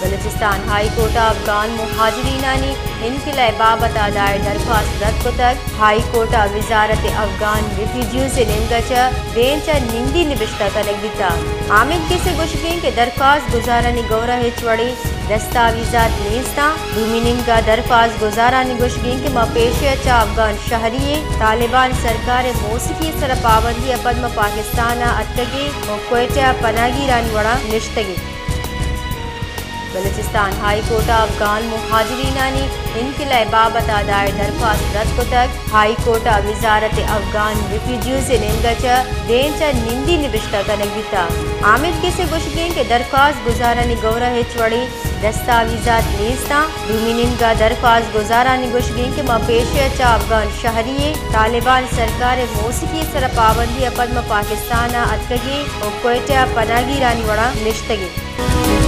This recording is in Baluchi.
بلوچستان ہائی کورٹ ءَ افغان مہاجرینانی انخلا ءِ بابت ءَ دائر درخواست رد کتگ۔ ہائی کورٹ ءَ وزارت افغان ریفیوجیز ءِ نیمگ ءَ چہ دیم چہ نمدی نبشتہ کنگ بیتگ۔ آمید گس ءِ گوشگ انت کہ درخواست گزارانی گور ءَ ہچ وڑیں دستاویزات نیست انت۔ دومی نیمگ ءَ درخواست گزارانی گوشگ انت کہ ما پیش ءَ چہ افغان شہری ایں، طالبان سرکار ءِ موسیقی ءِ سر ءَ پابندی ءَ پد ما پاکستان ءَ اتکگ ایں ءُ کوئٹہ ءَ پناہگیرانی وڑ ءَ نشتگ ایں۔ بلوچستان ہائی کورٹ ءَ افغان مہاجرینانی انخلا ءِ بابت ءَ دائر درخواست رد کتگ۔ ہائی کورٹ ءَ وزارت افغان ریفیوجیز ءِ نیمگ ءَ چہ دیم چہ نمدی نبشتہ کنگ بیتگ۔ آمید گس ءِ گوشگ انت کہ درخواست گزارانی گور ءَ ہچ وڑیں دستاویزات نیست انت۔ دومی نیمگ ءَ درخواست گزارانی گوشگ انت کہ ما پیش ءَ چہ افغان شہری ایں، طالبان سرکار ءِ موسیقی ءِ سر ءَ پابندی ءَ پد ما پاکستان ءَ اتکگ ایں ءُ کوئٹہ ءَ پناہگیرانی وڑ ءَ نشتگ ایں۔